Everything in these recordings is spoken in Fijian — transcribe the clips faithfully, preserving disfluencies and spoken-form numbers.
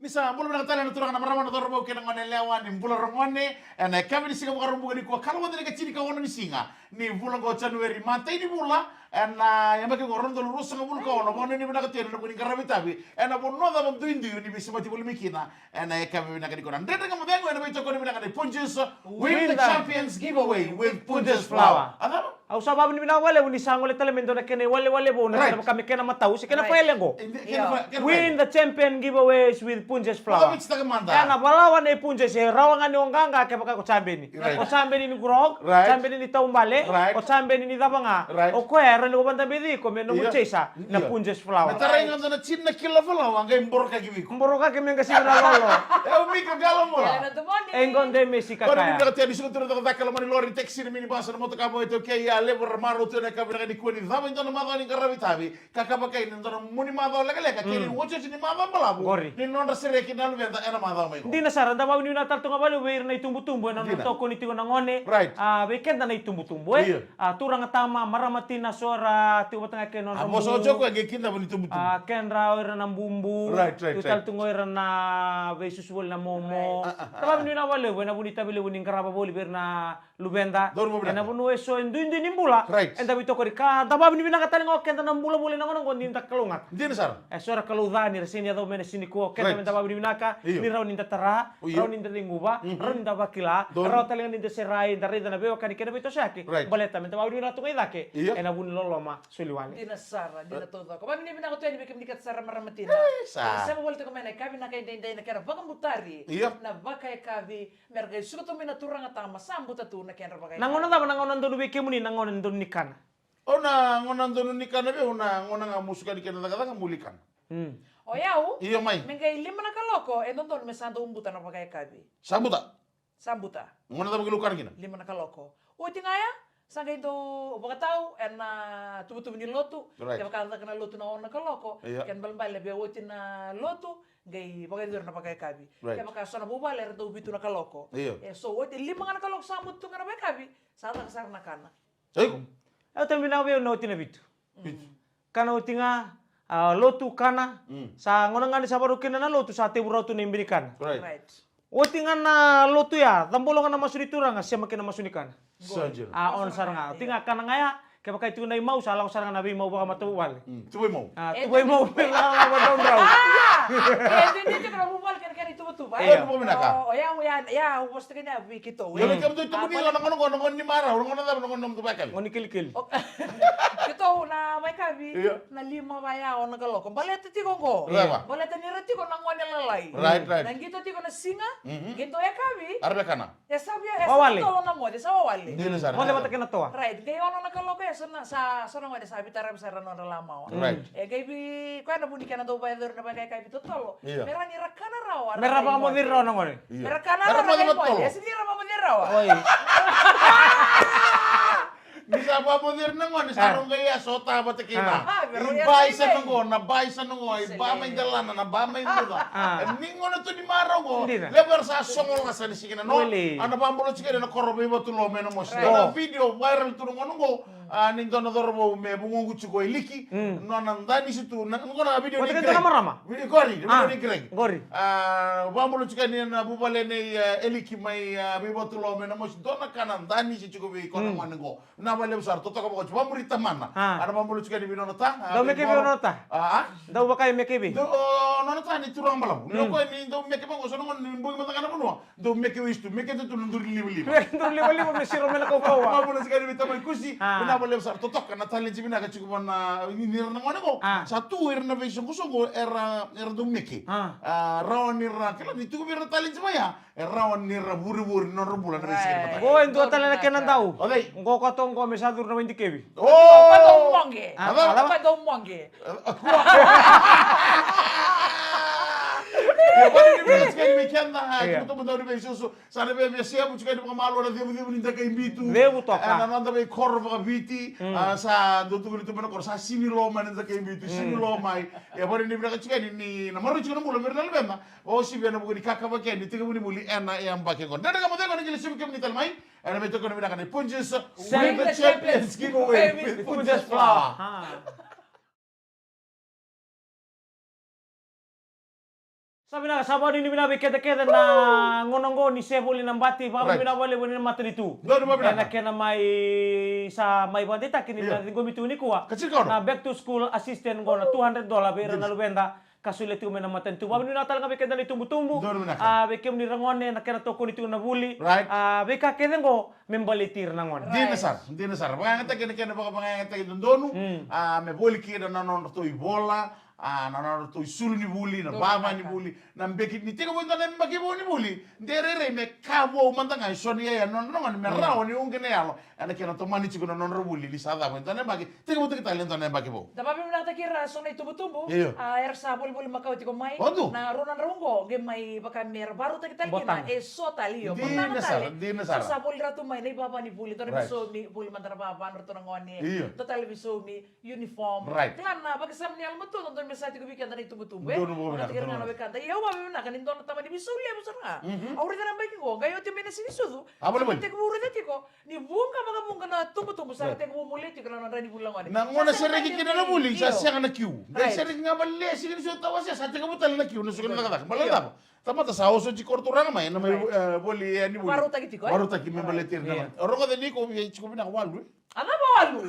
Ni sa bula vinaka tale na turaga, na marama, na cauravou kei na gone yalewa, ni bula ragone. Ena yakavi ni siga Vakaraubuka nikua, ka lako vata na ikatini ka ono ni siga ni vula oqo o Janueri, matai ni vula. Ena yabaki oqo rua na udolu ruasagavulu ka ono, vakanuinui vinaka tu yani ena vuku ni qaravi tavi ena vanua cava duidui o ni veisemati voli mai kina. Ena yakavi vinaka nikua, na Dredre Ga Mo Cegu ena veitokoni vinaka nei Punjas. Win the Champions Giveaway with Punjas Flour. A cava? Au sa vakavinavinaka vakalevu ni sa gole tale mai e dua na kena iwalewale vou, na kena vaka me kena matau se kena faele oqo. Win the Champion Giveaways with Punjas Flour. Ena valawa nei Punjas, e rawa ga ni o qaqa kevaka ko champion. O champion ni grog, champion ni taubale, o champion ni cava ga. O koya e rawa ni ko vakadabeci iko me nomu chaser na Punjas Flour. Na tarai ga dua na tini na kilo flour, a qai borokaki vei iko. Borokaki me qai sega na lolo. E au mika galo mola. E qo de mesi kakaya. Ni suka tu na cakacaka, loma ni lori, taxi, ni minibus, na motoka, vakaitaukei, a levu ra marau tu ena yakavi vinaka nikua ni cava e dua na macawa ni qaravi tavi. Ka ka vaka kina e dua na mua ni macawa lekaleka kei na iotioti ni macawa balavu ni nodra sereki na luveda ena macawa mai qo. Dina sara, da vakavinavinaka tale tu ga vakalevu vei ira na itubutubu ena nodra tokoni tiko na gone. A, vei keda na itubutubu, e. A, turaga, tama, marama, tina, so ra tiko vata ga kei na nodra bu. A, kedra o ira na bubu. Tiko tale tu ga o ira na veisusu voli na momo. Da vakavinavinaka vakalevu ena vuku ni tavi levu ni qarava voli vei ira na luveda ena vanua eso e duidui ni bula. Eda veitokoni, ka da vakavinavinaka tale ga o keda na bulabula ena gauna oqo ni da kalougata. Dina sara. Eso era kalou ca ni ra sega ni yacova mai na siga nikua, o keda me da vakavinavinaka ni rawa ni da tara, rawa ni da ceguva, rawa ni da vakila, rawa tale ga ni da serai, da raica na veiwekani kei na veitosoyaki. Baleta me da vakavinavinaka tu ga i cake ena vuku ni loloma soli wale. Dina sara, dina taucoko. Vakavinavinaka tu yani vei kemuni kece sara, marama, tina. Sa sema voli toka mai na yakavi vinaka edaidai na kena vakabutari na vakayakavi. Me ra qai suka tu mai na turaga, tama, sa buta tu na kedra vakayagataki. Na gauna cava na gauna donu vei kemuni na gauna donu ni kana? O na gauna donu ni kana vei au na gauna ga mo suka yani kina cakacaka mo lai kana. O yau, io mai, me qai lima na kaloko e dodonu me sa dau buta na vakayakavi. Sa buta? Sa buta. Gauna cava qai lai kana kina? Lima na kaloko. Oti ga ya, sa qai dau vakatau ena tuvatuva ni lotu. Kevaka caka na lotu na ono na kaloko, kena ibalebale via oti na lotu, qai vakayacori na vakayakavi. Kevaka so na vuvale era dau vitu na kaloko. E so oti, lima ga na kaloko sa buta tu ga na vakayakavi, sa caka sara na kana. Au tavi vinaka vei au na oti na vitu. Kana oti ga, a, lotu kana. Sa gauna ga ni sa varau kina na lotu sa tevu rawa tu na ibe ni kana. Oti ga na lotu ya, cabolo ga na masu ni turaga, sema kina masu ni kana. A, on sara ga. Oti ga kana ga ya, kevaka e tiko na imau, sa lako sara ga na veimau vakamatavuvale. Tuva imau. A, tuva imau me lala vakadraudrau. E dei tiko na vuvale kena kena ituvatuva. Io. O yau ya, ya au vosa tiko ni a vei keitou. Io, me kemudou ituvatuva ni lala na gauna oqo, na gauna ni marau, na gauna cava na gauna nomudou vakayakavi? Gauna ni kelikeli. Keitou na vakayakavi. Na lima vaya ono na kaloko. Baleta tiko oqo. Baleta ni ra tiko na gone lalai. Na qito tiko na siga. Qito yakavi. Ara via kana. E sa via, e sa tolo na moce, sa wawale. Dina sara. Moce vata kei na toa. Right, qai ono na kaloko e so na, sa, so na gone sa vitaravi sara na nodra lamawa. E qai vei koya na vu ni kena dau vakayacori na vakayakavi totolo. Me ra ni ra kana rawa. Me ra vakamoce rawa na gone. Me ra kana rawa na gone. E sa ni ra vakamoce rawa. Ni sa vakamoce ira na gone, sa rau qai yaso, tavata kei na. I ba i sa na qo, na ba i sa na qo, i ba mai Delana, na ba mai Buca. E ni gauna tu ni marau qo, levu era sa sogo lasa ni sega ni na no. A na vakabula tiko yani na koro vei Vatulo mai na mosi. Na video viral tu na gauna qo, a, ni dua na cauravou me vugoqu tiko e Liki, nona danisi tu, na, qo na video ni Greg. Video qori, video ni Greg. Qori. A, vakabula tiko yani na vuvale nei, e, Eliki mai, e, vei Vatulo mai na mosi, dua na kana danisi tiko vei koya na gone qo. Na vakalevu sara, totoka vakaoti, vamuri tamana. A na vabula tiko yani vei nona ta. Dau meke vei nona ta. A, a? Dau vaka e meke vei. Dau, o, nona ta ni turaga balavu. Ni o koya ni dau meke vaqo, so na gone ni bogi mada ga na vanua. Dau meke vei stu, meke tu na duri livaliva. Meke duri livaliva me siro mai na kaukauwa. Vabula tiko yani vei tamai Kusi. A. Na vakalevu sara, totoka na talent vinaka tiko vua na, ni, ni ra na gone qo. A. Sa tu ira na veisoqosoqo era, era dau meke. A. A, rawa ni ra, kila ni tiko vei ira na talent vaya. E rawa ni ra vurivuri na nodra bula na veisiga ni mataka. Qo e dua tale na kena dau. O cei? Qo koto qo me sa curu na waidikevi. O! Koto moqe. A, a, koto moqe. Ia, vale ni vei tiko ni vei keda, a, tiko tomo dau ni veisusu. Sa na vei vei sevu tiko ni vakamalua na cevucevu ni dakai bitu. Cevu toka. E, na noda veikoro vakaviti. A, sa dau tukuni tu mai na koro, sa sini lo mai na dakai bitu, sini lo mai. Ia, vale ni vinaka tiko ni, ni na marau tiko na bula, vei ira na luveda. Vakauasivi ena vuku ni kakavaki yani, tekivu ni vuli ena yabaki qo. Dredre Ga Mo Cegu ena qai lesuvi kemuni tale mai ena veitokoni vinaka nei Punjas. Win the Champions Giveaway with Punjas Flour. Sa vinaka, sa vakanuinui vinaka vei keda kece na gauna oqo ni se voli na bati, vakanuinui vinaka vakalevu ni matanitu. Donu vakavinaka. Ena kena mai sa mai vakadeitaki ni na ciqomi tu nikua. Ka tiko na back to school assistant oqo na two hundred dollar vei ira na luveda ka solia tiko mai na matanitu. Vakanuinui vinaka tale ga vei keda na itubutubu. Donu vinaka. A, vei kemuni ragone na kena tokoni tiko na vuli. Right. A, veika kece oqo me baleti ira na gone. Dina sara, dina sara. Vakayagataki ena kena vakavakayagataki dodonu. A, me voli kina na nodratou ivola. A, na nodratou isulu ni vuli, na vava ni vuli, na beki ni tekivu e dua na yabaki vou ni vuli. De rairai me ka vou mada ga e so ni yaya na nodra gone me rawa ni uqi na yalo ena kena tomani tiko na nodra vuli ni sa cava e dua na yabaki, tekivutaki tale e dua na yabaki vou. Da vavinavinakataki ira so na itubutubu. Io. A, era sa volivoli makawa tiko mai. Odu. Na rua na drau oqo qai mai vaka me ra varautaki tale kina e so tale, io. Dina sara, dina sara. So sa voli ratu mai na ivava ni vuli, dua na veisaumi, voli mada na vava na ratou na gone. Io. Dua tale veisaumi, uniform. Right. Kila na vakasama ni yalomatua dodonu me sa tiko vei keda na itubutubu, e? Donu vakavinaka, donu vakavinaka. Kira na wekada. Ia, au vavinavinaka ni dua na tama ni veisau levu sara ga. Au raica na baki qo, qai oti mai na siga ni sucu. A, vale, vale. Sa tekivu raica tiko ni vuqa vakavuqa na tubutubu sa tekivu mulia tiko na nodra ni vuli na gone. Na gauna sereki kina na vuli, sa sega na kiu. Qai sereki ga vale, siga ni sucu tawa se, sa tekivu tale na kiu, na suka ni cakacaka. Baleta na cava? Tamata sa oso tiko ratou raga mai, na mai, e, voli, e, ni vuli. Varautaki tiko, e? Varautaki me baleti ira na gone. Rogoca ni ko, e, tiko vinaka walu, e? A cava walu?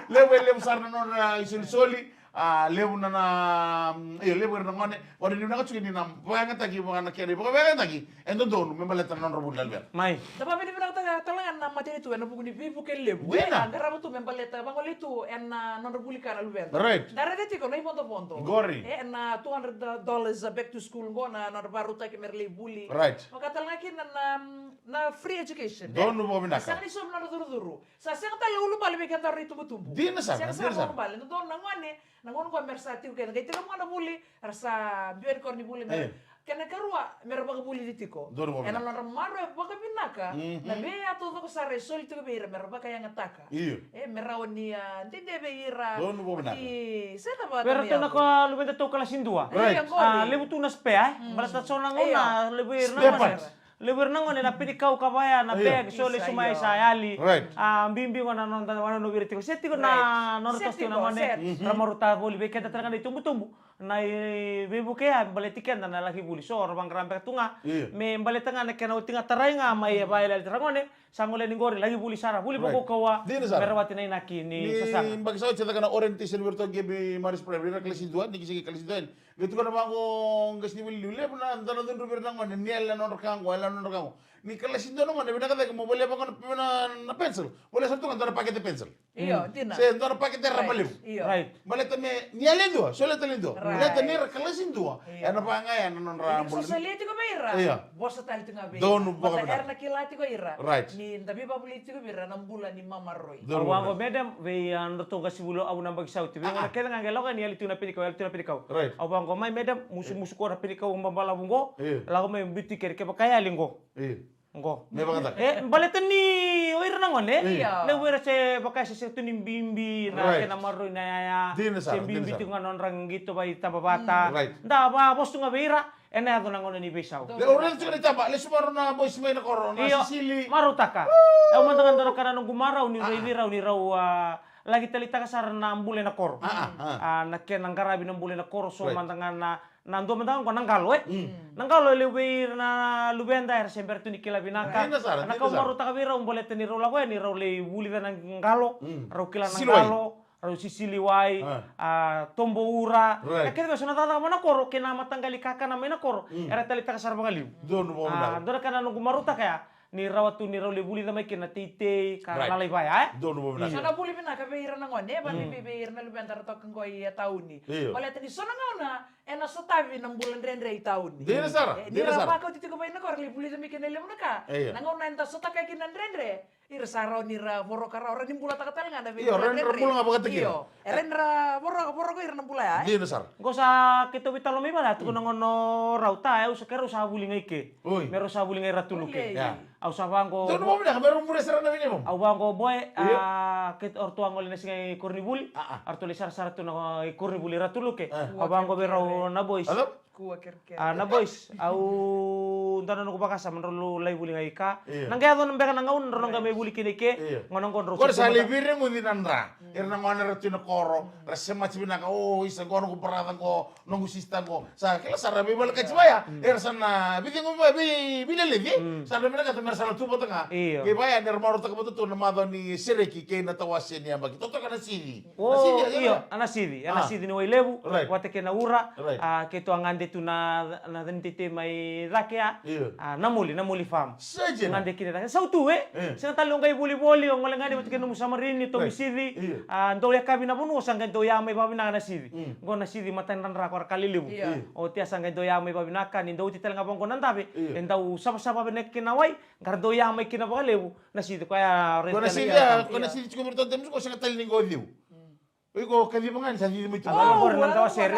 Levu, e levu sara na nodra isolisoli. A, levu na, na, io, levu ira na gone. Vakanuinui vinaka tiko ni na vakayagataki, vaka na kena ivakavakayagataki e dodonu me baleta na nodra vuli na luveda. Mai. Da vavinavinakataka tale ga na matanitu ena vuku ni veivuke levu. Dina. E, a qarava tu me baleta vagolei tu ena nodra vuli ka na luveda. Right. Da raica tiko na ivodovodo. Qori. E, na two hundred dollars back to school qo na nodra varautaki me ra lai vuli. Right. Vaka tale ga kina na, na free education, e? Donu vakavinaka. Sa sega ni saumi na nodra curucuru. Sa sega tale na ulubale vei kedaru na itubutubu. Dina sara, dina sara. Sega na ulubale. Dodonu na gone, na gauna qo me ra sa tiko kece, qai tiko ga na vuli, ra sa biu ena koronivuli me ra, kena ikarua, me ra vakavulici tiko. Donu vakavinaka. Ena nodra maroroya vakavinaka na veiya taucoko sara e soli tiko vei ira me ra vakayagataka. Io. E, me rawa ni, a, dede vei ira. Donu vakavinaka. Ni se cava. Vei iratou na ko luvedatou kalasi dua. Right. Io, qori. A, levu tu na spare, e? Baleta so na gauna, levu ira na gone. Spare parts. Levu ira na gone na pinikau ka vaya na bag, so lesu mai sa yali. Right. A, bibi gona na noda wanonovi ira tiko. Se tiko na nodratou tiko na gone. Ra marautaka voli vei keda tale ga na itubutubu. Na i, veivuke ya, baleti keda na laki vuli. So ra vaqara beka tu ga. Io. Me baleta ga na kena oti ga tarai ga mai e vayalali tara gone. Sa gole ni qori, laki vuli sara, vuli vakaukauwa. Dina sara. Me rawati na inaki ni sasaga. Ni baki sa oti sa caka na orientation vei iratou qai mai Maris Primary, ira kalasi dua, ni qai se qai kalasi dua yani. Qai tukuna vaqo, qasenivuli, levu na dau na cudruvi ira na gone, ni yali na nodra ka qo, yali na nodra ka qo. Ni kalasi dua na gone, vinaka cake mo volia vaqo na, na, na pencil. Volia sara tu ga dua na pakete pencil. Io, dina. Se dua na pakete raba levu. Io. Right. Baleta me, ni yali e dua, solia tale e dua. Right. Baleta ni ra kalasi dua, io, ena vaka ga ya na nodra bula. Ni solia tiko vei ira. Io. Vosa tale tiko ga vei ira. Donu vakavinaka. Baleta era na kila tiko ira. Right. Ni da veivakavulici tiko vei ira na bula ni mamaroi. Donu vakavinaka. Au vaqo, madam, vei, a, nodratou qasenivuli au na baki sauti. Vei gona kece ga qai lako yani, yali tu na pinikau, yali tu na pinikau. Right. Au vaqo, mai madam, musumusu ko na pinikau babalavu qo. Io. Lako mai biuti kere kevaka e yali qo. Io. Qo. Me vakataka. E, baleta ni o ira na gone. Io. Levu era se vaka se sega tu ni bibi na kena maroroi na yaya. Dina sara, dina sara. Se bibi tiko ga na nodra qito vaitabavata. Mm, right. Da vavosa tu ga vei ira. Ena yaco na gauna ni veisau. Levu, o raica tiko na itaba, lesu marau na boys mai na koro, na sisili. Io, marautaka. Au mada ga dua na ka na noqu marau ni raici rau ni rau, a, laki taleitaka sara na bula ena koro. A, a, a. A, na kena qaravi na bula ena koro, so mada ga na, na dua mada ga qo na qalo, e? Mm. Na qalo e levu vei ira na luveda era se bera tu ni kila vinaka. Dina sara, dina sara. Na ka au marautaka vei rau baleta ni rau lako yani, rau lai vulica na qalo, rau kila na qalo. Rau sisili wai, a, tobo ura. Right. Na kece vei so na cakacaka mai na koro kei na mataqali kakana mai na koro, era taleitaka sara vakalevu. Donu vakavinaka. A, dua na ka na noqu marautaka ya, ni rawa tu ni rau lai vulica mai kina na teitei ka lalai vaya, e? Donu vakavinaka. Sa na vuli vinaka vei ira na gone, e, vakabibi vei ira na luveda ra toka qo i, e, tauni. Io. Baleta ni so na gauna ena sotavi na bula dredre i tauni. Dina sara, dina sara. E, ni ra vakauti tiko mai na koro, lai vulica mai kina e levu na ka. Io. Na gauna eda sotaka kina na dredre, ira sa rawa ni ra voroka rawa, rawa ni bulataka tale ga na vei. Io, rawa ni ra bula ga vakataki ira. Io. E rawa ni ra voroka, voroka ira na bula ya, e? Dina sara. Qo sa keitou veitalanoa mai vale, a, tukuna gona o rau, ta, e, au sa, keirau sa vuli ga i ke. Oi. Me rau sa vuli ga i Ratu Luke. Oi. Ya. Au sa vaqo. Donu vakavinaka, me rau muria sara na vei nei mamu. Au vaqo, boy, a, keitou, o ratou a gole na siga i koronivuli. A, a. Ratou lai sarasara tu na i koronivuli i Ratu Luke. A. Au vaqo vei rau na boys. Alo? Kua kerekere. A, na boys, au dua na noqu vakasama drau lai vuli ga i ka. Io. Na qai yaco na beka na gauna drau na qai mai vuli kina i ke. Io. Gauna qo drau Qori sa lai veireguci na dra. Era na gone era tu na koro, ra semati vinaka, o, isa qo noqu brother qo, noqu sister qo. Sa kila sa ra veivalakati vaya, era sa na veiceguvi vaya, vei, veilelevi. Sa ra vinakata mera sa na tu vata ga. Io. Kei vaya, nera marautaka vata tu na macawa ni sereki kei na tawase ni yabaki. Totoka na sici. O, Na sici, io, io. a na sici, a na Ah. sici ni Wailevu, Right. vata kei na Ura, Right. a, keitou a gade tu na, na cani tete mai cake a, Io. a, na moli, na moli farm. Sa dina. Gade kina cake. Sautu, e? E. Sega tale o qai volivoli, o gole gade vata kei nomu samarini, tomi Right. sici, Io. a, dou yakavi na vanua, sa qai dou ya mai vakavinaka na sici. Mm. Qo na sici matani dradra ko ra ka lelevu. Io. Io. O tia sa qai dou ya mai vakavinaka, ni dou oti tale ga vaqo na dave, Io. e dau savasava vinaka kina wai, qara dou ya mai kina vakalevu, na sici koya Ko na sici, a, ko na sici tiko vei iratou na timu, ko sega tale ni qo ciu. Mm. Iko kaciva ga ni sa cici mai tu. Ala bora na dawa sere.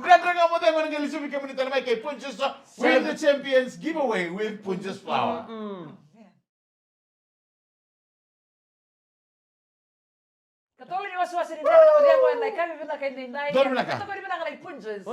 Dredre ga mo cegu na qai lesuvi kemuni tale mai kei Punjas Win the Champions Giveaway with Punjas Flour. Katolu ni wasewase ni dredre ga mo cegu ena ikavi vinaka edaidai. Donu vinaka. Katolu vinaka na i Punjas.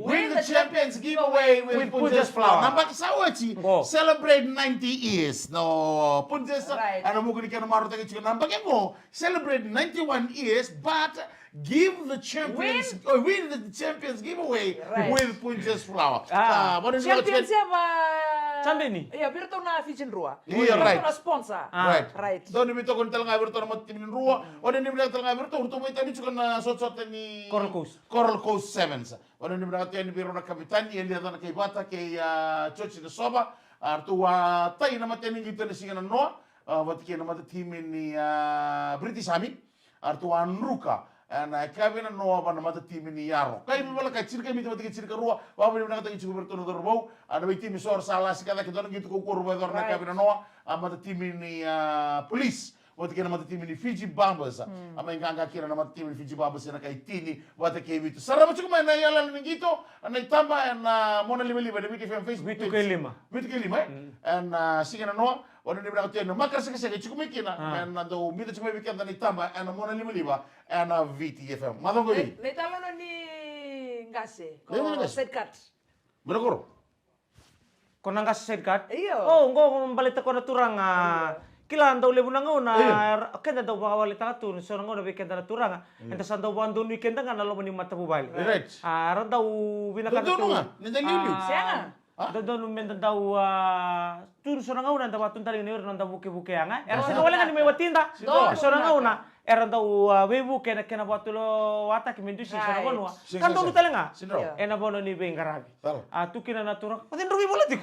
Win the Champions Giveaway with Punjas Flour. Na yabaki sa oti, Go. celebrate ninety years. No, Punjas, Right. ena vuku ni kena marautaki tiko na yabaki qo, celebrate ninety-one years, but give the champions, Win. oh, win the champions giveaway Right. with Punjas Flour. Ah. Ah, what is Champions ya va- Champion. Ia, vei iratou na Fiji Drua. Ia, Vei iratou right. na sponsor. Ah. Right. Right. Dou ni veitokoni tale ga vei iratou na matatimi ni Drua. O ni vinaka tale ga vei iratou, ratou mai tani tiko na sotasota ni Coral Coast. Coral Coast Sevens. O ni vinaka tale vei rau na kapitani, Elia Cana Kaivata, kei, ah, George Nasova. Ah, ratou a tai na matai ni qito ena siga nanoa. Ah, vata kei na matatimi ni, ah, British Army. A ratou a druka ena ikavi nanoa va na matatimi ni Yaro. Kai veivalakati, tinikai mita vata kei tinikarua, vakavinavinakataki tiko vei iratou na cauravou. A na veitimi so ra sa lasi ka cake, dua na qito kaukaua ra vakayacora na Right. ikavi nanoa, a matatimi ni, a, Police vata kei na matatimi ni Fiji Bombers. A mai qaqa kina na matatimi ni Fiji Bombers ena kai tini vata kei vitu. Sarava tiko mai na iyalayala ni qito, na itaba ena mona livaliva ena Viti F M Facebook Vitu page. kei lima. Vitu kei lima, e? Mm. Ena, a, siga nanoa, O ni vinaka tu yani, makare sekaseka e tiko mai kina, Ah. me na dau biuta tiko mai vei keda na itaba ena mona livaliva ena Viti F M. Macawa qo Na, vei? na italanoa ni qase, Ni qase. ko Side Cut. Mena koro? Ko na qase Side Cut? Io. O, qo baleta ko na turaga. Io. Kila dau levu na gauna, Io. era, keda dau vakawaleta tu, so na gauna vei keda na turaga. Io. Eda sa dau vakadonui keda ga na loma ni matavuvale. Right. A, era dau vinakata Dodonu tu. ga, ni da liuliu. A, Sega. A? Dodonu me da dau, a, tu so na gauna da vatu daliga ni ira na da vukevuke yaga. Era sa Aha. dau wale ga ni mai watida. Sega. So na gauna era dau, a, veivuke ena kena vatu lo wataki me dusi so na Right. vanua. Sega, Ka sega, donu sega. tale ga. Sega. Io. Ena vanua ni veiqaravi. Tala. A tu kina na turaga. O cei drau veivola tiko?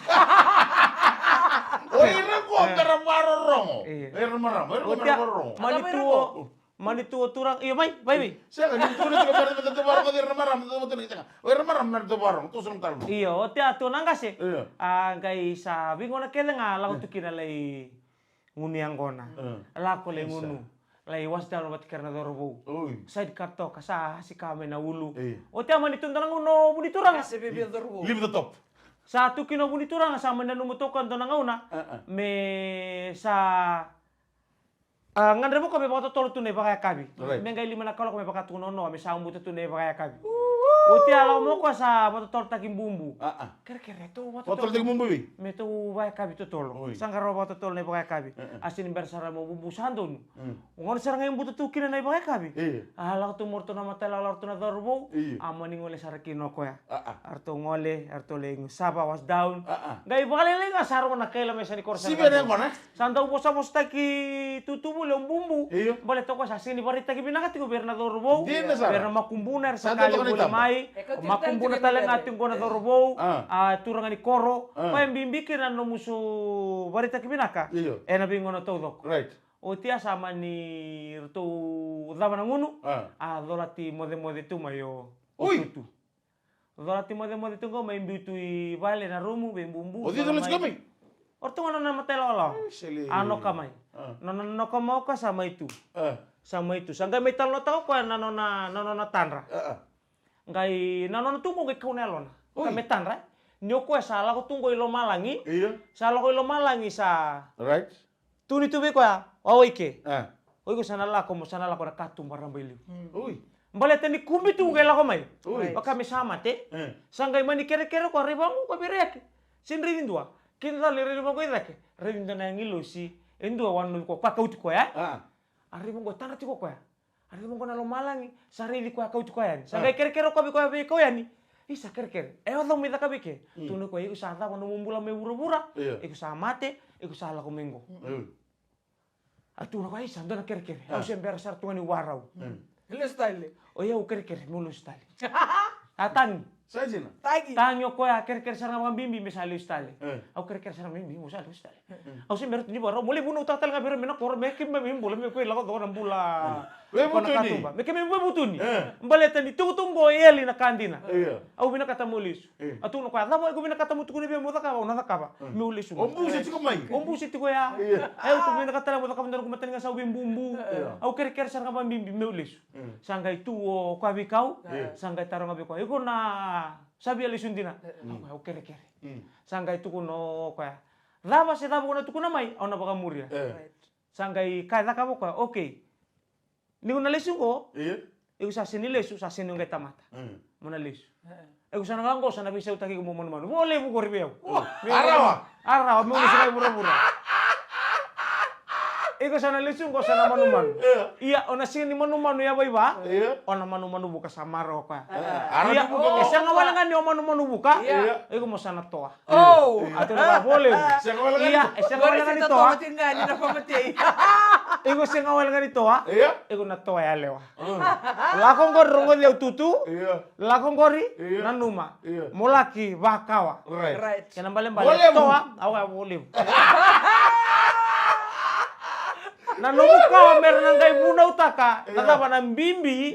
O ira qo Eh. ka ra varorogo. Io. Era marama, era O qo ka ra tia, varorogo. mani Ata mai tu roko. o, mani tu o turaga. Io, mai, mai, mai. Sega, ni tu na tiko mera mera tu varorogo, era marama, tu na tiko. O era marama mera tu varorogo, tu sa na tala. Io, o tia tu na qase. Io. A, qai sa veigauna kece ga lako tu kina lai gunu yaqona. Mm. Lako lai Isa. gunu. Lai wash down vata kei ira na cauravou. Oi. Side cut toka, sa sika mai na ulu. Io. O tia mani tu dua na gauna o vunituraga. Qase vei vei cauravou. Leave the top. Sa tu kina o vunituraga, sa mani nanuma toka dua na gauna. A, a. Me sa A, gadreva o koya me vakatotolo tu na ivakayakavi. Right. Me qai lima na kaloko me vaka tu nonoa, me sa ubuta tu na ivakayakavi. Oti a lako mai o koya sa vakatotolotaki bubu. A, a. Kerekere, tou vakatotolo. Vakatotolotaki bubu vei? Me tou vakayakavi totolo. Oi. Sa qarauna vakatotolo na ivakayakavi. E, e. A sega ni bera sara mo bubu sa donu. Mm. O gauna sara ga e buta tu kina na ivakayakavi. E. A, lako tu mai o ratou na matailalai, o ratou na cauravou. Io. A, mani gole sara kina o koya. A, a. A ratou gole, a ratou lai sava, wash down. A, a. Qai vakalailai ga sa rogo na kaila me sa ni koro sa Sivi na qai. yaqona, e? Sa dau vosavosataki tutu voli o bubu. Io. Baleta o koya sa sega ni vakaraitaki vinaka tiko vei ira na cauravou. Dina sara. Vei ira na makubuna, era sa Sa dau kali toka na voli itaba. mai. E, ka O tiri makubuna tale tale tiko ga na tiko qo na cauravou. A. A, turaga ni koro. A. Koya e bibi kina na nomu so vakaraitaki vinaka. Io. Ena veigauna taucoko. Right. Oti a sa mani ratou cava na gunu. A. A, colati mocemoce tu mai o, o Ui. Tutu. Colati mocemoce tu qo mai biu tu i vale na rumu vei bubu. O cei colati mai? O ratou ga na nona matailalai. Ai, sele. A noka mai. A. Nona noka mai o koya sa mai tu. A. Sa mai tu. Sa qai mai talanoataka o koya na nona, na nona tadra. A, a. Qai na nona tu qo qai kau na yalona. Oi. Ka me tadra. Ni o koya sa lako tu qo i lomalagi. Io. Sa lako i lomalagi sa Right. Tukuni tu vei koya, o ike. E. O iko sa na lako mo sa na lako na katuba raba i liu. Ui. Baleta ni kubi tu qai lako mai. Ui. Vaka me sa mate. E. Sa qai mani kerekere o koya, rai vaqo o koya vei ira yake. Sega ni raici dua. Kena cala ni raici vaqo i cake. Raici dua na agilosi. E dua wanovi koya, koya kauti koya, e? A. A raici vaqo, tadra tiko koya. A raici vaqo na lomalagi, sa raici koya kauti koya yani. Sa qai kerekere o koya vei koya, vei koya yani. Isa kerekere. E o cau mai caka vei ke. Tukuna o koya, iko sa cava nomu bula mai vuravura. Iko sa mate, iko sa lako mai qo. A tukuna o koya, isa, dua na kerekere. Au se bera sara tu ga ni warau. Lesu tale. O yau kerekere meu lesu tale. A tagi. Sa dina. Tagi. Tagi o koya, kerekere sara ga vakabibi me sa lesu tale. Au kerekere sara ga bibi meu sa lesu tale. Au se bera tu ni warau, mo lai vunautaka tale ga vei ira mai na koro, me keimami bula, me kua lako toka na bula. Vevutuni. Me keimami vevutuni. Baleta ni tukutuku qo e yali na ka dina. Au vinakata meu lesu. A tukuna o koya, cava iko vinakata meu tukuna vei au meu cakava, au na cakava. Meu lesu. O busi tiko mai. O busi tiko ya. Au tu vinakata tale meu cakava dua na noqu matanigasau veibubu. Au kerekere sara ga vakabibi meu lesu. Sa qai tu o koya veikau. Sa qai taroga vei koya, iko na savia lesu dina? Au kerekere. Sa qai tukuna o koya, cava se cava ko na tukuna mai, au na vakamuria. Sa qai kaya, cakava o koya, okay. Ni ko na lesu qo, iko sa sega ni lesu, sa sega ni qai tamata. Mo na lesu. Iko sa na qai qo, sa na veisautaki iko mo manumanu. Vo levu qori vei au. A rawa. A rawa, meu lesu mai vuravura. Iko sa na lesu qo, sa na manumanu. Ia, o na sega ni manumanu yavaiva. O na manumanu vuka, sa marau o koya. Ia, e sega wale ga ni o manumanu vuka. Iko mo sa na toa. A tukuna o koya, vo levu. Ia, e sega wale ga ni toa. Iko sega wale ga ni toa. Iko na toa yalewa. Lako qori, rogoci au, tutu. Lako qori, nanuma. Mo laki vakawa. Kena balebale toa, au kaya vo levu. Na nomu kawa me ra na qai vunautaka na cava na bibi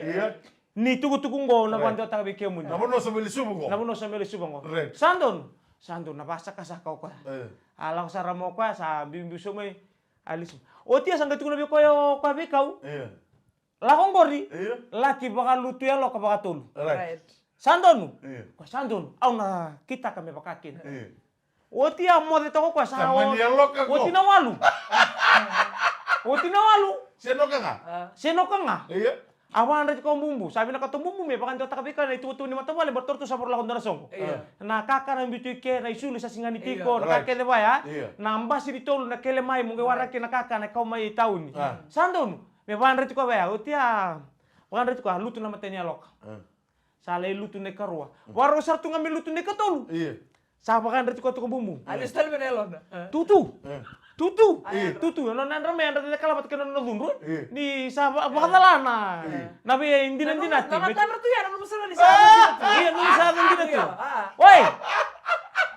ni tukutuku qo na vakadewataka vei kemuni. Na vanua sa mai lesuva qo. Na vanua sa mai lesuva qo. Sa donu. Sa donu, na vasakasaka o koya. A lako sara mai o koya, sa biubiu sobu mai. A lesu. Oti ya sa qai tukuna vei koya o koya veikau. Lako qori, laki vakalutu yaloka vakatolu. Sa donu. Koya sa donu, au na kitaka me vaka kina. Oti ya moce toka o koya, sa oti na walu. Oti na walu. Se noka ga. A vakadreti koya o bubu, sa vinakata o bubu me vakadewataka vei koya na itukutuku ni matavuvale, baleta o ratou sa vakarau lako dua na soqo. Na kakana biuti ke, na isulu sa sigani tiko, na ka kece vaya. Na basi ni tolu na kele mai, mo qai waraki na kakana e kau mai tauni. Sa donu me vakadreti koya vaya. Oti ya vakadreti koya, lutu na matai ni yaloka. Sa lai lutu na ikarua. Vakarau sara tu ga me lutu na ikatolu. Sa vakadreti koya toka bubu. A lesu tale mai na yalona. Tutu. Tutu. Tutu. Yalona yadra mai, yadra cakacaka vata kei na nona cudru. Ni sa vakacala na veidinadinati. Na matadra tu ya, na nomu sa na ni sa dinati. Ia, nomu sa dinati. Oi.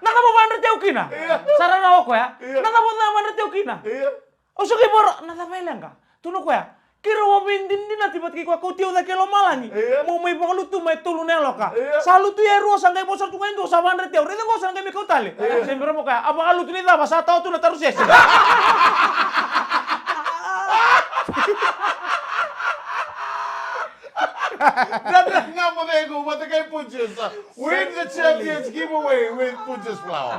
Na cava o vakadreti au kina? Sa rarawa o koya. Na cava o vakadreti au kina? Au sa qai vara, na cava e leqa? Tukuna o koya, keirau a veidinadinati vata kei koya kauti au cake i lomalagi. Mo mai vakalutu mai tolu na yaloka. Sa lutu e rua, sa qai vosa tu ga e dua, sa vakadreti au. Raica qo, sa na qai mai kau tale. Se bera mo kaya, a vakalutu ni cava, sa tawa tu na tarusese. Dredre ga mo cegu vata kei Punjas. Win the champions giveaway with Punjas flour.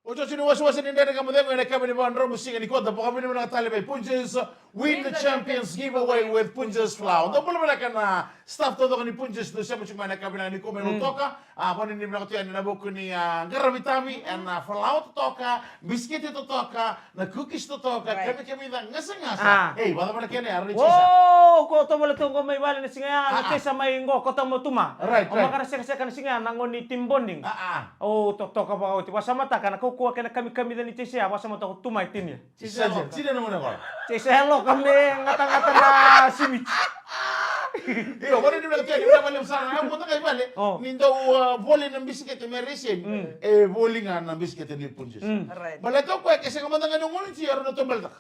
Otioti ni wasewase ni Dredre Ga Mo Cegu ena yakavi ni Vakadromu Siga Nikua, da vakavinavinaka tale vei Punjas. Win the champions giveaway with Punjas flour. Dou bula vinaka na staff taucoko ni Punjas, dou sema tiko mai na yakavi nikua mai Lautoka. A, vakavinavinaka tu yani ena vuku ni, a, qaravi tavi ena flour totoka, bisikete totoka, na cookies totoka, kemikemi ca, gasagasa. Ei, vakacava na kena ya, Richie? O, ko tovolea tu qo mai vale na siga ya, na Tesa mai qo, ko tamo tu ma. O makara sekaseka na siga ya, na gauna ni team bonding. O totoka vakaoti, vakasamataka na kaukauwa kei na kamikamica ni Tesa ya, vakasamataka tu mai tini. Tini na gone kola. Tesa yaloka me gatagata na simiti. Io, vale ni vale, ni vale sara, au vota kai vale. Ni dau, a, voli na bisikete me reseni. E voli ga na bisikete ni Punjas. Baleta o koya ke sega mada ga ni gone ti, era na tobaletaka.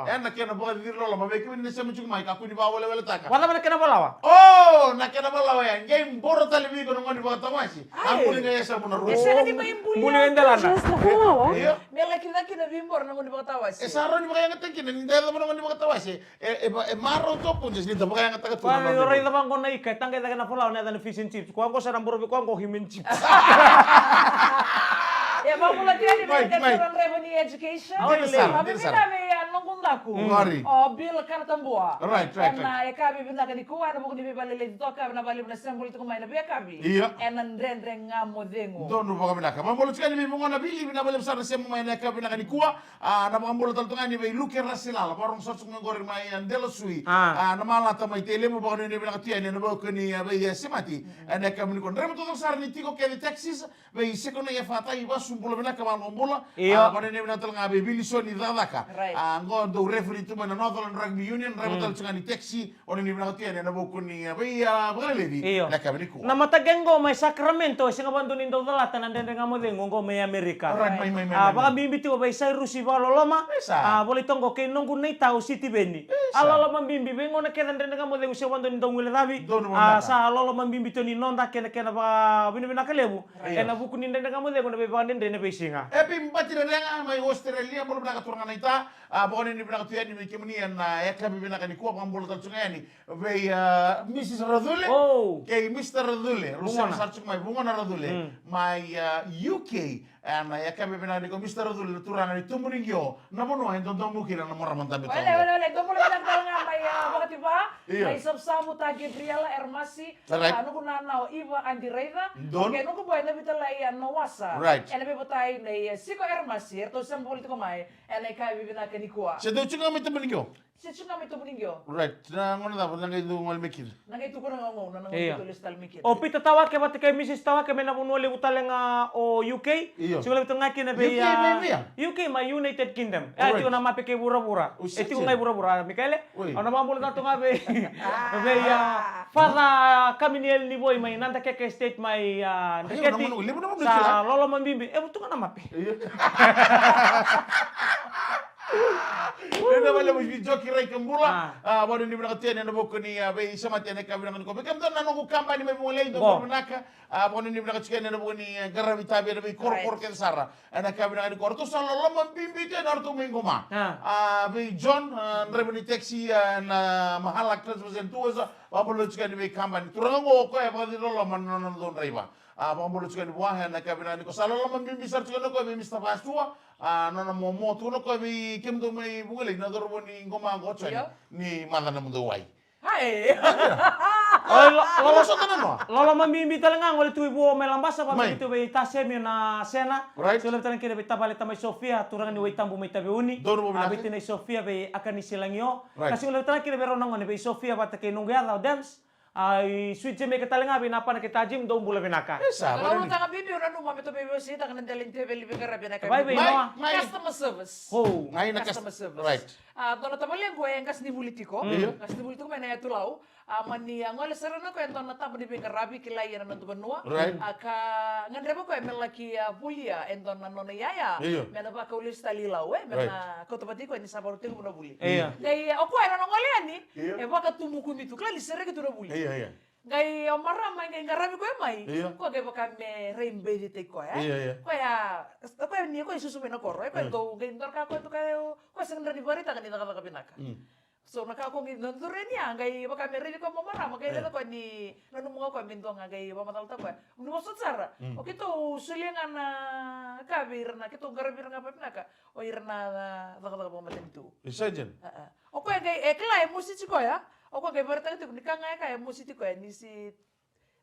Ena kena vakaciciloloma vei kemuni na sema tiko mai, kakua ni vakaweleweletaka. Vakacava na kena valawa? O, na kena valawa ya, qai boro tale vei iko na gone vakatawase. A buli ga e sa muna rua. E sega ni mai buli e delana. Just na valawa. Io. Me laki caki na veiboro na gone vakatawase. E sa rawa ni vakayagataki kina ni da yacova na gone vakatawase. E, e, e marau tu o Punjas ni da vakayagataka tu na nona. Raica vaqo na ika, e taqai cake na falawa na yaca na fish and chips. Koya qo sa na borovi koya qo human chips. Ia, vakabula tu yani vei Tetsura Draiva ni Education. Dina sara, dina sara. Noqu daku. Qori. O Bill Karatabua. Right, right, ena right. Yakavi vinaka nikua, ena vuku ni veivakaleleci toka, na vakalevu na sembuli tiko mai na veiyakavi. Io. Ena Dredre Ga Mo Cegu. Donu vakavinaka. Vakabula tiko yani vei Vugona Vili, vinaka vakalevu sara na sema mai ena yakavi vinaka nikua. A, na vakabula tale tu ga yani vei Luke Rasilala, vakarorogo sara tiko mai qori mai, a, Delasui. A. A, na malata mai Tailevu, vakanuinui vinaka tu yani ena vuku ni, a, vei, a, semati. Mm. Ena yakavi nikua. Draiva taucoko sara ni tiko kece taxis, vei Sekono e fatai, vasu bula vinaka, valo bula. Io. A, vakanuinui vinaka tale ga vei Vilisoni Cakacaka. Right. A, qo dau referee tu mai na Northland Rugby Union, draiva tale tu ga ni taxi, vakanuinui vinaka tu yani ena vuku ni, a, vei, a, vakaleleci. Io. Na yakavi nikua. Na mataqali qo mai Sacramento, e sega vakadua ni dau calata na Dredre Ga Mo Cegu qo mai Amerika. Right, mai, mai, mai, a, mai, mai. Vakabibi tiko vei Sairusi Vakaloloma. Isa. A, volai toka qo kei noqu naita o Sitiveni. Isa. A, loloma bibi, vei gauna kece Dredre Ga Mo Cegu sega vakadua ni dau guilecavi. Donu. A, sa loloma bibi tu ni noda kei na kena vakavinavinaka levu. Io. Ena vuku ni Dredre Ga Mo Cegu na veivakadredre na veisiga. Happy birthday Rega mai Australia, bula vinaka turaga naita. A, vakanuinui vinaka tu yani vei kemuni ena, a, yakavi vinaka nikua, vakabula tale tu ga yani vei, a, Missus Racule. Oh. Kei Mister Racule. Vugona. Ruseva sara tiko mai, Vugona Racule. Mm. Mai, a, U K. Ena yakavi vinaka nikua Mister Racule, na turaga ni Tubuniqio, na vanua e dodomo kina na marama dabe toka. Wele, wele, wele, domo vinaka tale ga mai, a, Vakativa. Io. Mai Savusavu, ta Gabriela, Ermasi. Right. A, noqu nana o Iva Adi Raica. Donu. Kei noqu boy na vitalai a Noasa. Right. Ena veivatai nei, e, Siko Ermasi, eratou sema voli tiko mai ena yakavi vinaka nikua. Se dou tiko ga mai Tubuniqio? Se tiko ga mai Tubuniqio. Right. Na gauna cava na qai dou gole mai kina? Na qai tukuna ga o gauna, na gauna. Io. Dou lesu tale mai kina. O Peter Tawake vata kei Missus Tawake mai na vanua levu tale ga o U K. Io. Tiko levu tale ga kina vei, U K, a, mai via? U K mai United Kingdom. E, right. Tiko na mape kei vuravura. O, e tiko ga i vuravura, Mikaele. Oi. Au na vakabula tale tu ga vei, vei, a, Father Kaminiel Nivoi mai Nadakeke Estate mai, a, Dreketi. Io, na manu, levu na manu. Sa loloma bibi. E vutu ga na mape. Io. Ena vale mo si joki rai ka bula. A. A, vakanuinui vinaka tu yani ena vuku ni, a, veisemati ena yakavi vinaka nikua. Vei kemudou na noqu kabani mai Vugalei, dou bula vinaka. A, vakanuinui vinaka tiko yani ena vuku ni, e, qaravi tavi ena veikorokoro kece sara. Ena yakavi vinaka nikua. Ratou sa loloma bibi tu yani o ratou mai Qoma. A. A, vei John, a, draiva ni taxi, a, na Mahala Transfer Center Tours, a, vakabula tiko yani vei kabani. Turaga qo o koya e vakaciloloma na nona dau draiva. A, vakabula tiko yani vua ena yakavi vinaka nikua. Sa loloma bibi sara tiko yani o koya vei Mister Vasua. A, nona momo, tukuna o koya vei kemudou mai Vugalei, na cauravou ni Qoma qo, John, io, ni maca na mudou wai. Ai. Oi, lo-, lo-, loloma bibi tale ga, gole tu i Vuo mai Labasa, vakabibi tu vei Tasemi na Sena. Right. Siga levu tale ga kina vei tavale tamai Sofia, turaga ni Waitabu mai Taveuni. Donu vakavinaka. A, vei tinai Sofia, vei Akanisi Lagio. Right. Ka siga levu tale ga kina vei rau na gone, vei Sofia vata kei noqu yaca o Dems. A, i Sweet Jamaica tale ga vei Napana kei Tajim, dou bula vinaka. Isa, vakanuinui. Ka loloma bibi, au nanuma me tou veiwasei taka na dela ni teveli veiqaravi ena yakavi. Mai, mai, mai. Customer service. Oh. Mai na customer service. Right. A, dua na tavalequ e qasenivuli tiko. Mm. Io. Qasenivuli tiko mai na yatu Lau. A, mani, a, gole sara na koya e dua na taba ni veiqaravi kilai ena noda vanua. Right. A, ka gadreva koya me laki, a, volia e dua na nona iyaya. Io. Me na vakau lesu tale i Lau, e, me, right, na kauta vata i koya ni sa varau tekivu na vuli. Io. Qai, a, o koya na nona gole yani, io, e vakatubu kumi tu, kila ni sereki tu na vuli. Io, io. Qai o marama qai qaravi koya mai. Io. Koya qai vaka me rai beci tei koya, e? Io, io. Koya, koya ni, koya susu mai na koro, e? Koya, io, dau qai dorka koya tu koya, o koya sega ni rawa ni vakaraitaka ni cakacaka vinaka. Mm. So na ka ko qai dodoreni ya, qai vaka me raici koya mo marama, qai, io, raica koya ni nanuma ga koya me dua ga, qai vakamacalataka koya. Ni vosota sara. Mm. O keitou solia ga na ka vei ira na, keitou qaravi ira ga vakavinaka. O ira na, na cakacaka vakamatanitu. E sa dina. A, a. O koya qai, e kila e mosi tiko ya. O koya qai vakaraitaka tiko ni ka ga e kaya e mosi tiko ya, ni si.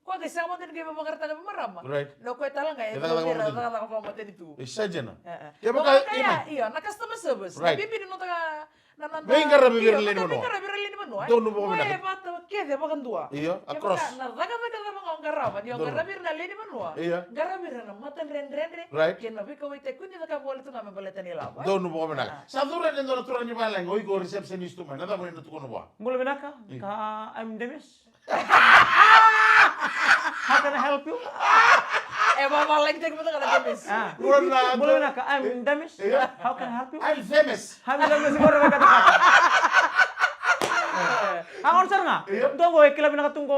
Koya qai sega mada ni qai vakaraitaka vei marama. Right. Na o koya tale ga e, e cakacaka vakamatanitu. Cakacaka vakamatanitu. E sa dina. E, e. Kevaka, kevaka ya, io, na customer service. Right. Na bibi ni noda, na, na, na, veiqaravi vei ira na lewe ni vanua. Veiqaravi vei ira na lewe ni vanua, e. Donu vakavinaka. Koya e vata kece vakadua. Io, across. Kevaka na cakacaka cava ga o qarava, ni o qaravi ira na lewe ni vanua. Io. Qaravi ira na matadredredre. Right. Kei na veikauwaitaki, kua ni cakava wale tu ga me baleta na ilavo, e. Donu vakavinaka. A. Sa curu e dua na turaga ni valagi, o iko receptionist tu mai, na cava o na tukuna vua? Bula vinaka, io, ka, I'm Demis. How can I help you? E vavalagi tiko mada ga na Demis. A. Bula vinaka, I'm Demis. Io. How can I help you? I'm famous. I'm famous. A, gauna sara ga. Io. Dua qo e kila vinaka tu qo,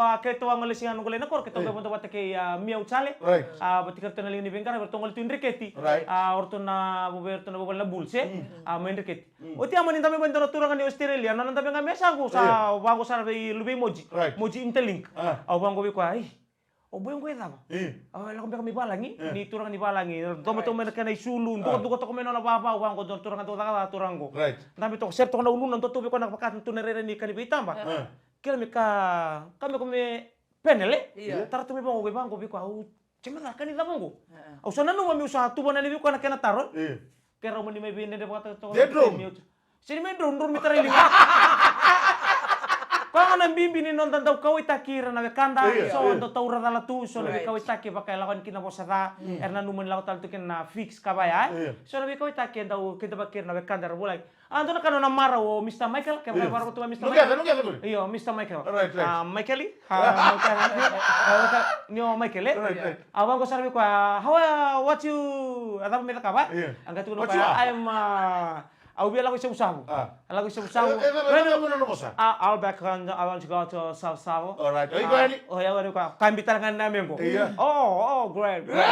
a, keitou a gole siga noqu lai na koro, keitou, io, qai vodo vata kei, a, Mia Uchale. Right. A, vata kei ratou na liga ni veiqaravi, ratou gole tu i Dreketi. Right. A, o ratou na, vovei ratou na vovole na Bulls, e? Mm. A, mai Dreketi. Mm. Oti a mani dabe mai dua na turaga ni Australia, nona dabe ga me yasaqu, sa, io, vaqo sara vei luvei Moji. Right. Moji Interlink. A. Au vaqo vei koya, ai. O boy qo e cava? Au lako beka mai valagi, ni turaga ni valagi. Doma toka mai na kena isulu, dukaduka toka mai nona vavau, vaqo dua na turaga dau cakacaka turaga qo. Dabe toka, sere toka na uluna, dua toka vei koya na vaka tu na rere ni ka ni veitaba. Kila me ka, ka me ko me penele. Tara tu mai vaqo, vaqo vei koya, au, se me caka ni cava qo. Au sa nanuma meu sa tuva na ni vei koya na kena taro. Ke rau mani mai vei dredre vata toka. Se ni mai drone, drone mi tara i liga. Koya ga na bibi ni noda dau kauaitaki ira na wekada, so dau taura cala tu, so na veikauaitaki vaka e lako yani kina vosa ca, era nanuma ni lako tale tu kina na fix ka vaya. So na veikauaitaki e dau kidavaki ira na wekada era vulagi. A dua na ka nona marau o Mister Michael, ke vaka e vara tu ga Mister Michael. Io, Mister Michael. A Michael, ni o Michael e. A vaqo sara vei koya, how, what you, a cava me cakava? A qai tukuna koya, I'm, a, au via lako i Savusavu. A lako i Savusavu. A, I'll back on, I want to go to Savusavu. O yau vei koya, ka biu tale ga na yame qo. O, o, great, great.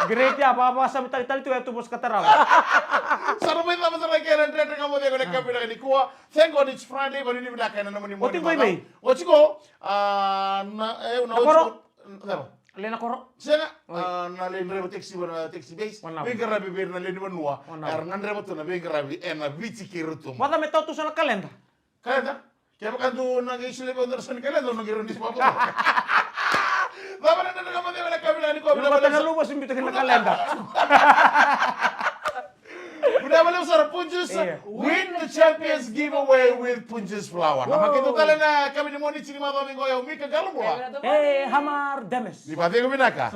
Great ya, vakavakasama tale tu e tu vosa ka tarava. Sa ra mai cava sara kei na Dredre Ga Mo Cegu ena yakavi vinaka nikua. Thank God it's Friday, vanuinui vinaka ena nomuni morning. Oti qo, a, na, e, na koro. Cava? Le na koro. Sega, a, na le draiva taxi, na taxi base. Veiqaravi vei ira na lewe ni vanua. Era gadreva tu na veiqaravi ena Viti kei Rotuma. Vata me tau tu so na kaleda. Kaleda? Kevaka dou na qai solia vei au dua na so ni kaleda, au na qai rawa ni sipapa. Cava na Dredre Ga Mo Cegu ena yakavi vinaka nikua. Vata na luva se biuta kina na kaleda. Vinaka vakalevu sara Punjas. Win the Champions Giveaway with Punjas Flour. Na makete tale na yakavi ni Moniti ni macawa mai qo, o yau Mika Qalobula. E, Hamar Demes. Ni vakacegu vinaka.